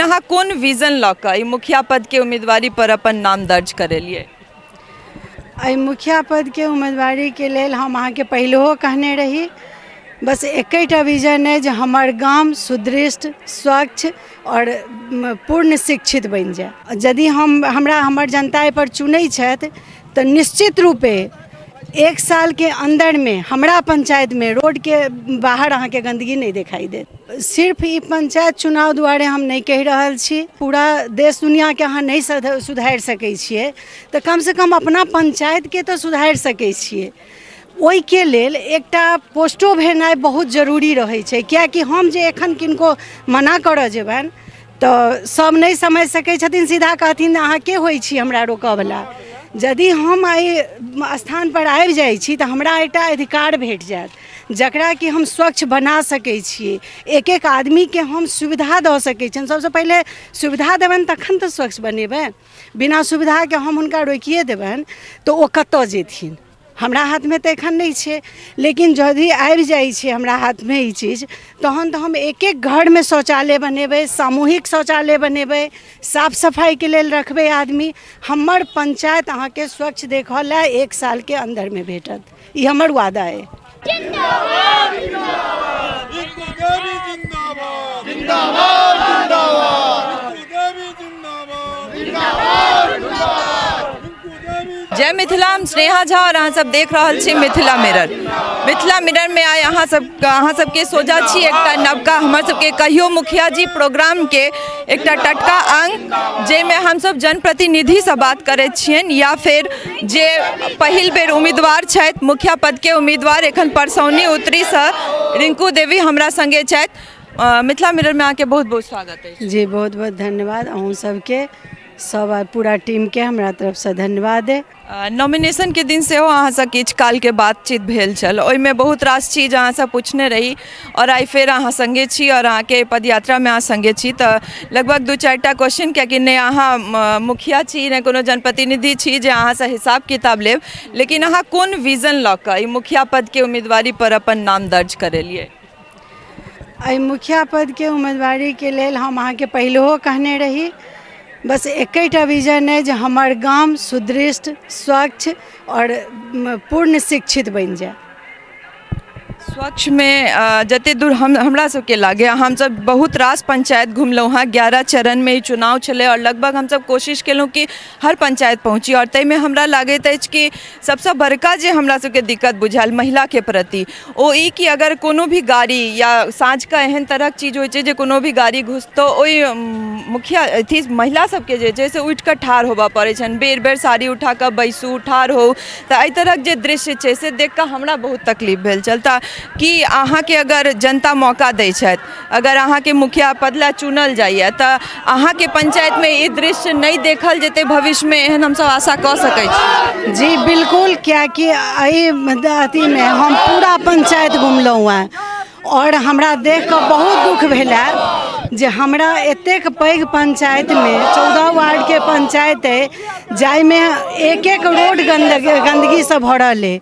अहाँ कोन विजन लऽ कऽ ई मुखिया पदके उम्मीदवारी पर अपन नाम दर्ज करेलियै? एहि मुखिया पदके उम्मीदवारीके लेल हम अहाँके पहिलहो कहने रही, बस एकेटा विजन अइ जे हमर गाम सुदृष्ट, स्वच्छ आओर पूर्ण शिक्षित बनि जाय। यदि हम हमरा हमर जनता एहिपर चुनै छथि तऽ निश्चित रूपे 1 सालके अन्दरमे हमरा पंचायतमे रोडके बाहर अहाँके गन्दगी नहि देखाइ देत। सिर्फ ई पंचायत चुनाव दुआरे हम नहि कहि रहल छी, पूरा देश दुनिआँके अहाँ नहि सुधारि सकै छियै तऽ कमसँ कम अपना पंचायतके तऽ सुधारि सकै छियै। ओहिके लेल एकटा पोस्टो भेनाइ बहुत जरूरी रहै छै, किएकि हम जे एखन किनको मना करऽ जेबनि तऽ सब नहि समझि सकै छथिन, सीधा कहथिन अहाँ के होइ छी हमरा रोकऽवला। यदि हम एहि स्थानपर आबि जाइ छी तऽ हमरा एकटा अधिकार भेट जायत जकरा कि हम स्वच्छ बना सकै छियै, एक एक आदमीके हम सुविधा दऽ सकै छियनि। सबसँ पहिले सुविधा देबनि तखन तऽ स्वच्छ बनेबै, बिना सुविधाके हम हुनका रोकिए देबनि तऽ ओ कतऽ जेथिन। हमरा हाथमे तऽ एखन नहि छै, लेकिन यदि आबि जाइ छै हमरा हाथमे ई चीज तहन तऽ हम एक एक घरमे शौचालय बनेबै, सामूहिक शौचालय बनेबै, साफ सफाइके लेल रखबै आदमी। हमर पंचायत अहाँके स्वच्छ देखऽ लए 1 सालके अन्दरमे भेटत, ई हमर वादा अइ। जय मिथिला, हम स्नेहा झा और अहाँ सब देख रहल छी मिथिला मिरर। मिथिला मिरर में आइ अहाँ सबके सोझा छी एकटा नवका हमर सबके कहियो मुखिया जी प्रोग्राम के एकटा टटका अंग, जाहिमे हमसब जनप्रतिनिधि से बात करैत छियनि या फिर जे पहिल बेर उम्मीदवार छथि, मुखिया पद के उम्मीदवार एखन परसौनी उत्तरी से रिंकू देवी हमरा संगे छथि। मिथिला मिरर में अहाँके बहुत बहुत स्वागत अछि। जी बहुत बहुत धन्यवाद अहूँ सबके, सब पूरा टीमके हमरा तरफसँ धन्यवाद। नॉमिनेशनके दिन सेहो अहाँसँ किछु कालके बातचीत भेल छल, ओहिमे बहुत रास चीज अहाँसँ पूछने रही और आइ फेर अहाँ सङ्गे छी और अहाँके पदयात्रामे अहाँ सङ्गे छी तऽ लगभग 2-4टा क्वेश्चन, कियाकि नहि अहाँ मुखिया छी नहि कोनो जनप्रतिनिधि छी जे अहाँसँ हिसाब किताब लेब, लेकिन अहाँ कोन विजन लऽ कऽ ई मुखिया पदके उम्मीदवारी पर अपन नाम दर्ज करेलियै? एहि मुखिया पदके उम्मीदवारीके लेल हम अहाँके पहिलहो कहने रही, बस एकेटा विजन अइ जे हमर गाम सुदृष्ट, स्वच्छ आओर पूर्ण शिक्षित बनि जाय। स्वच्छमे जते दूर हमरा सबके लागैए, हमसब बहुत रास पंचायत घुमलहुँ हँ, 11 चरणमे ई चुनाव छलै आओर लगभग हमसब कोशिश केलहुँ कि हर पंचायत पहुँची और ताहिमे हमरा लागैत अछि कि सबसँ बड़का जे हमरा सबके दिक्कत बुझायल महिलाके प्रति ओ ई कि अगर कोनो भी गाड़ी या साँझके एहन तरहक चीज होइ छै जे कोनो भी गाड़ी घुसतौ ओहि मुखिया अथी महिला सबके जे छै से उठिकऽ ठाढ़ होबऽ पड़ै छनि, बेर बेर साड़ी उठाकऽ बैसू ठाढ़ होउ, तऽ एहि तरहक जे दृश्य छै से देखिकऽ हमरा बहुत तकलीफ भेल छल। तऽ की अहाँके अगर जनता मौका दै छथि, अगर अहाँके मुखिया पद लए चुनल जाइए तऽ अहाँके पंचायतमे ई दृश्य नहि देखल जेतै भविष्यमे, एहन हमसब आशा कऽ सकै छी? जी बिल्कुल, कियाकि एहि अथीमे हम पूरा पंचायत घुमलहुँ हेँ आओर हमरा देखिकऽ बहुत दुःख भेल हे जे हमरा एतेक पैघ पंचायतमे 14 वार्डके पंचायत अइ जाहिमे एक एक रोड गन्दगीसँ भरल अइ।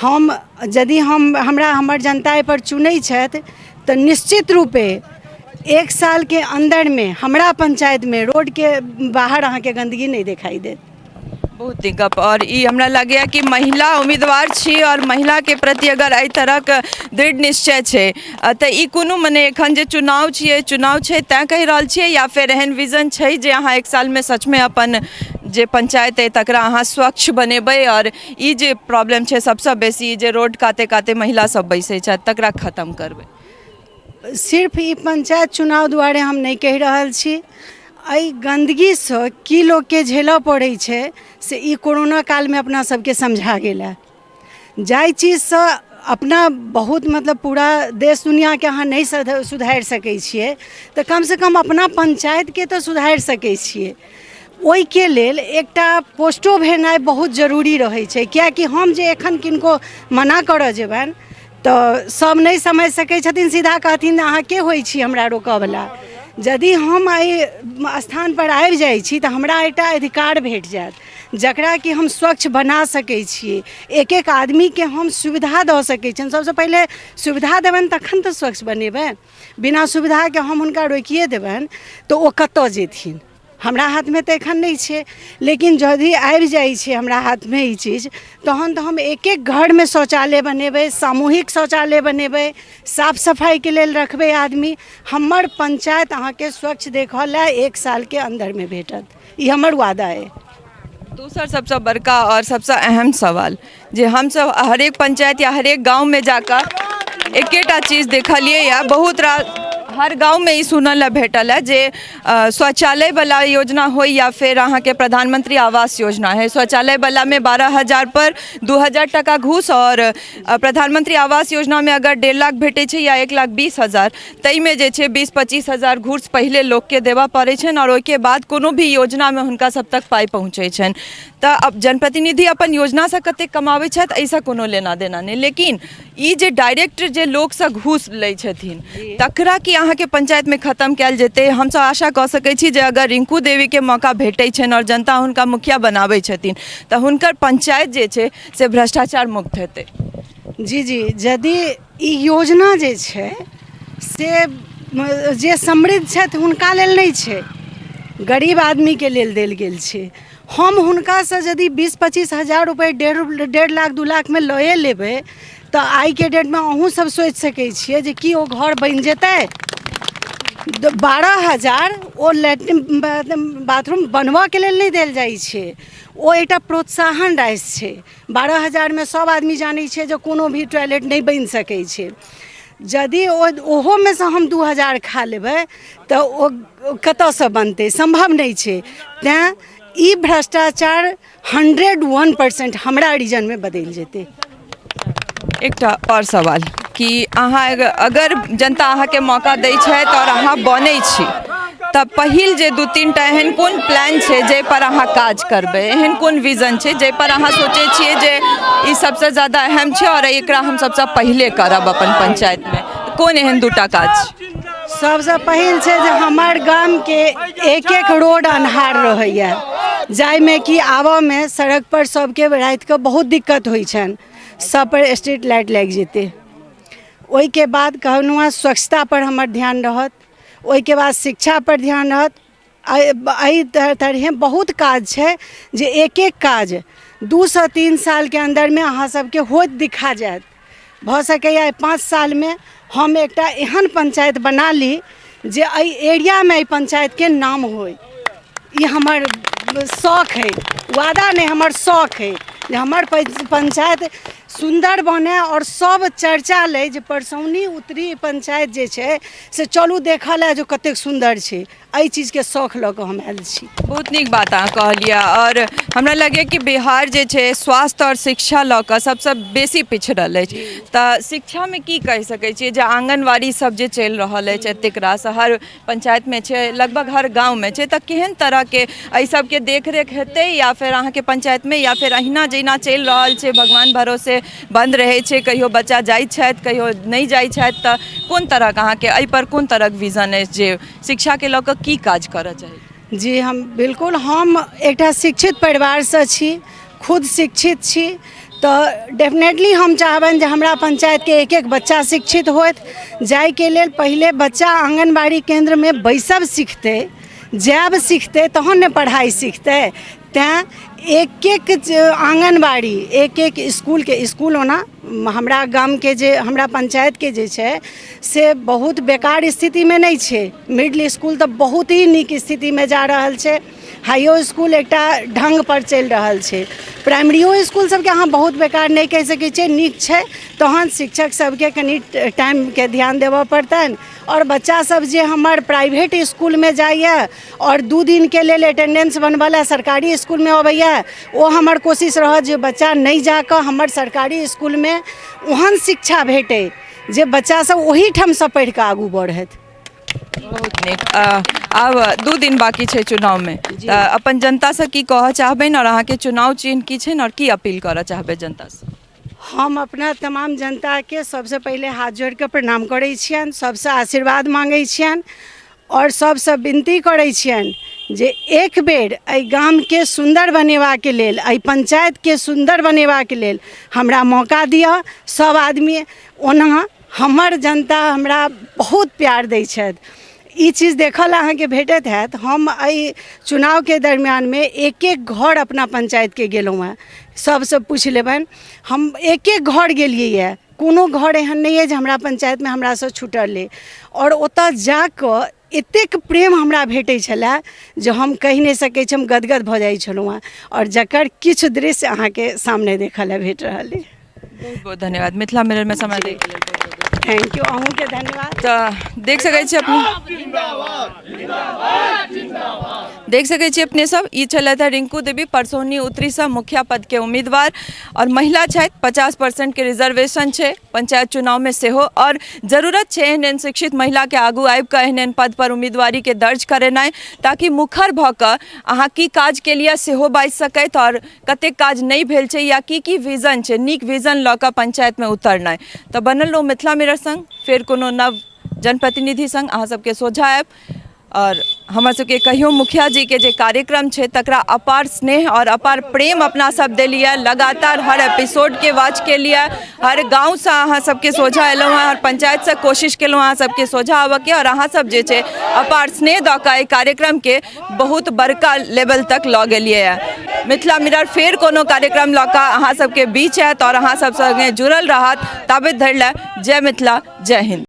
हम यदि हम हमरा हमर जनता एहिपर चुनै छथि तऽ निश्चित रूपे 1 सालके अन्दरमे हमरा पंचायतमे रोडके बाहर अहाँके गन्दगी नहि देखाइ देत। बहुत नीक गप। और ई हमरा लगैए कि महिला उम्मीदवार छी और महिलाके प्रति अगर एहि तरहक दृढ़ निश्चय छै तऽ ई कोनो मने एखन जे चुनाव छियै, चुनाव छै तैँ कहि रहल छियै या फेर एहन विजन छै जे अहाँ 1 सालमे सचमे अपन जे पंचायत अइ तकरा अहाँ स्वच्छ बनेबै और ई जे प्रॉब्लम छै सबसँ बेसी जे रोड काते काते महिला सब बैसै छथि तकरा खत्म करबै? सिर्फ ई पंचायत चुनाव दुआरे हम नहि कहि रहल छी, एहि गन्दगीसँ की लोकके झेलऽ पड़ै छै से ई कोरोना कालमे अपना सबके समझा गेल हँ। जाहि चीजसँ अपना बहुत मतलब पूरा देश दुनिआँके अहाँ नहि सुधारि सकै छियै तऽ कमसँ कम अपना पंचायतके तऽ सुधारि सकै छियै। ओहिके लेल एकटा पोस्टो भेनाइ बहुत जरूरी रहै छै, कियाकि हम जे एखन किनको मना करऽ जेबनि तऽ सब नहि समझि सकै छथिन, सीधा कहथिन अहाँ के होइ छी हमरा रोकऽवला। यदि हम एहि स्थानपर आबि जाइ छी तऽ हमरा एकटा अधिकार भेट जायत जकरा कि हम स्वच्छ बना सकै छियै। एक एक आदमीके हम सुविधा दऽ सकै छियनि। सभसँ पहिले सुविधा देबनि तखन तऽ स्वच्छ बनेबै। बिना सुविधाके हम हुनका रोकिए देबनि तऽ ओ कतऽ जेथिन? हमरा हाथमे तऽ एखन नहि छै, लेकिन यदि आबि जाइ छै हमरा हाथमे ई चीज, तहन तऽ हम एक एक घरमे शौचालय बनेबै, सामूहिक शौचालय बनेबै, साफ सफाइके लेल रखबै आदमी। हमर पंचायत अहाँके स्वच्छ देखऽ लए एक सालके अन्दरमे भेटत, ई हमर वादा अइ। दोसर सबसँ बड़का आओर सबसँ अहम सवाल जे हमसब हरेक पंचायत या हरेक गाँवमे जाकऽ एकेटा चीज देखलियै यऽ, बहुत रास हर गाँवमे ई सुनऽ लए भेटल हँ जे शौचालयवला योजना होइ या फेर अहाँके प्रधानमंत्री आवास योजना हइ। शौचालयवलामे 12,000 पर 2,000 टाका घूस आओर प्रधानमंत्री आवास योजनामे अगर 1.5 लाख भेटै छै या 1,20,000, ताहिमे जे छै 20-25 हजार घूस पहिले लोकके देबऽ पड़ै छनि आओर ओहिके बाद कोनो भी योजनामे हुनका सब तक पाइ पहुँचै छनि। तऽ अब जनप्रतिनिधि अपन योजनासँ कतेक कमाबै छथि, एहिसँ कोनो लेना देना नहि, लेकिन ई जे डायरेक्ट जे लोकसँ घूस लै छथिन, तकरा की अहाँके पंचायतमे खतम कयल जेतै? हमसब आशा कऽ सकै छी जे अगर रिंकू देवीके मौका भेटै छनि आओर जनता हुनका मुखिया बनाबै छथिन, तऽ हुनकर पंचायत जे छै से भ्रष्टाचार मुक्त हेतै? जी जी, यदि ई योजना जे छै से जे समृद्ध छथि हुनका लेल नहि छै, गरीब आदमीके लेल देल गेल छै। हम हुनकासँ यदि 20-25 हजार रुपैआ 1.5 लाख 2 लाखमे लए लेबै, तऽ आइके डेटमे अहूँ सब सोचि सकै छियै जे की ओ घर बनि जेतै? 12,000 ओ लैट्रिन बाथरूम बनबऽके लेल नहि देल जाइ छै, ओ एकटा प्रोत्साहन राशि छै। 12,000मे सब आदमी जानै छै जे कोनो भी टॉयलेट नहि बनि सकै छै। यदि ओ ओहोमे सँ हम 2,000 खा लेबै तऽ ओ कतऽसँ बनतै? सम्भव नहि छै। तैँ ई भ्रष्टाचार 101% हमरा रीजनमे बदलि जेतै। एकटा आओर सवाल कि अहाँ अगर जनता अहाँके मौका दै छथि आओर अहाँ बनै छी, तऽ पहिल जे 2-3 टा एहन कोन प्लान छै जाहिपर अहाँ काज करबै? एहन कोन विजन छै जाहिपर अहाँ सोचै छियै जे ई सबसँ ज्यादा अहम छै आओर एकरा हम सबसँ पहिले करब अपन पंचायतमे? कोन एहन 2टा काज छै? सबसँ पहिल छै जे हमर गामके एक एक रोड अन्हार रहैए, जाहिमे कि आबऽमे सड़क पर सबके रातिके बहुत दिक्कत होइ छनि। सब पर स्ट्रीट लाइट लागि जेतै। ओहिके बाद कहलहुँ हँ, स्वच्छता पर हमर ध्यान रहत। ओहिके बाद शिक्षा पर ध्यान रहत। एहि तरहे बहुत काज छै जे एक एक काज 2 सँ 3 सालके अन्दरमे अहाँ सबके होइत दिखा जायत। भऽ सकैए 5 सालमे हम एकटा एहन पंचायत बना ली जे एहि एरियामे एहि पंचायतके नाम होइ। ई हमर शौक हइ, वादा नहि, हमर शौक हइ जे हमर पंचायत सुन्दर बनै आओर सब चर्चा लै जे परसौनी उत्तरी पंचायत जे छै से चलू देखऽ लए जे कतेक सुन्दर छै। एहि चीजके शौक लऽ कऽ हम आयल छी। बहुत नीक बात अहाँ कहलियै आओर हमरा लगैए कि बिहार जे छै स्वास्थ्य आओर शिक्षा लऽ कऽ सबसँ बेसी पिछड़ल अछि। तऽ शिक्षामे की कहि सकै छियै जे आङ्गनबाड़ी सब जे चलि रहल अछि, एतेक रास हर पंचायतमे छै, लगभग हर गाँवमे छै, तऽ केहन तरहके एहि सबके देखरेख हेतै या फेर अहाँके पंचायतमे, या फेर अहिना जहिना चलि रहल छै, भगवान भरोसे बन्द रहै छै, कहियो बच्चा जाइ छथि, कहियो नहि जाइ छथि? तऽ कोन तरहक अहाँके एहिपर कोन तरहक विजन अछि जे शिक्षाके लऽ कऽ की काज करऽ चाही? जी हम बिल्कुल, हम एकटा शिक्षित परिवारसँ छी, खुद शिक्षित छी, तऽ डेफिनेटली हम चाहबनि जे हमरा पंचायतके एक एक बच्चा शिक्षित होथि। जाहिके लेल पहिले बच्चा आङ्गनबाड़ी केन्द्रमे बैसब सिखतै, जायब सिखतै, तहन ने पढ़ाइ सिखतै। तैँ एक एक आङ्गनबाड़ी, एक एक इसकुलके इसकुल, ओना हमरा गामके जे, हमरा पंचायतके जे छै से बहुत बेकार स्थितिमे नहि छै। मिडिल इसकुल तऽ बहुत ही नीक स्थितिमे जा रहल छै, हाइओ इसकुल एकटा ढङ्गपर चलि रहल छै, प्राइमरियो इसकुल सबके अहाँ बहुत बेकार नहि कहि सकै छियै, नीक छै। तहन शिक्षक सबके कनि टाइमके ध्यान देबऽ पड़तनि आओर बच्चा सब जे हमर प्राइवेट इसकुलमे जाइए आओर 2 दिनके लेल अटेंडेंस बनबऽ लए सरकारी इसकुलमे अबैए, ओ हमर कोशिश रहत जे बच्चा नहि जाकऽ हमर सरकारी इसकुलमे ओहन शिक्षा भेटै जे बच्चा सब ओहिठामसँ पढ़िकऽ आगू बढ़थि। बहुत नीक। आब 2 दिन बाकी छै चुनावमे, तऽ अपन जनतासँ की कहऽ चाहबनि आओर अहाँके चुनाव चिन्ह की छनि आओर की अपील करऽ चाहबै जनतासँ? हम अपना तमाम जनताके सबसँ पहिले हाथ जोड़िकऽ प्रणाम करै छियनि, सबसँ आशीर्वाद माँगै छियनि आओर सबसँ विनती करै छियनि जे एक बेर एहि गामके सुन्दर बनेबाके लेल, एहि पञ्चायतके सुन्दर बनेबाके लेल हमरा मौका दिअ। सब आदमी ओना हमर जनता हमरा बहुत प्यार दै छथि, ई चीज देखऽ लए अहाँके भेटैत हैत। हम एहि चुनावके दरमियानमे एक एक घर अपना पञ्चायतके गेलहुँ हेँ, सबसँ पूछि लेबनि, हम एक एक घर गेलियैए, कोनो घर एहन नहि अइ जे हमरा पञ्चायतमे हमरासँ छूटल अइ। आओर ओतऽ जाकऽ एतेक प्रेम हमरा भेटै छलै जे हम कहि नहि सकै छी, हम गदगद भऽ जाइ छलहुँ हेँ, आओर जकर किछु दृश्य अहाँके सामने देखऽ लए भेट रहल अइ। बहुत बहुत धन्यवाद मिथिला मिररमे समय दैके लेल। Thank you, अहूँके धन्यवाद। तऽ देख सकै छी अपने, देख सकै छी अपने सब, ई छलथि हँ रिंकू देवी, परसौनी उत्तरीसँ मुखिया पदके उम्मीदवार आओर महिला छथि। 50% के रिजर्वेशन छै पंचायत चुनावमे सेहो, आओर जरूरत छै एहन एहन शिक्षित महिलाके आगू आबि कऽ एहन एहन पद पर उम्मीदवारीके दर्ज करेनाइ, ताकि मुखर भऽ कऽ अहाँ की काज केलियै सेहो बाजि सकथि, आओर कतेक काज नहि भेल छै या की की विजन छै, नीक विजन लऽ कऽ पंचायतमे उतरनाइ। तऽ बनल रहू मिथिला मिरर संग, फेर कोनो नव जनप्रतिनिधि संग अहाँ सबके सोझा आयब। आओर हमर सबके कहियो मुखिया जीके जे कार्यक्रम छै तकरा अपार स्नेह आओर अपार प्रेम अपना सब देलियै, लगातार हर एपिसोडके वाच केलियै, हर गाँवसँ अहाँ सबके सोझा एलहुँ हँ, हर पंचायतसँ कोशिश केलहुँ अहाँ सबके सोझा आबऽके, आओर अहाँ सब जे छै अपार स्नेह दऽ कऽ एहि कार्यक्रमके बहुत बड़का लेवल तक लऽ गेलियै हँ। मिथिला मिरर फेर कोनो कार्यक्रम लऽ कऽ अहाँ सबके बीच आयत आओर अहाँ सब सङ्गे जुड़ल रहत। ताबत धरि लए जय मिथिला, जय हिन्द।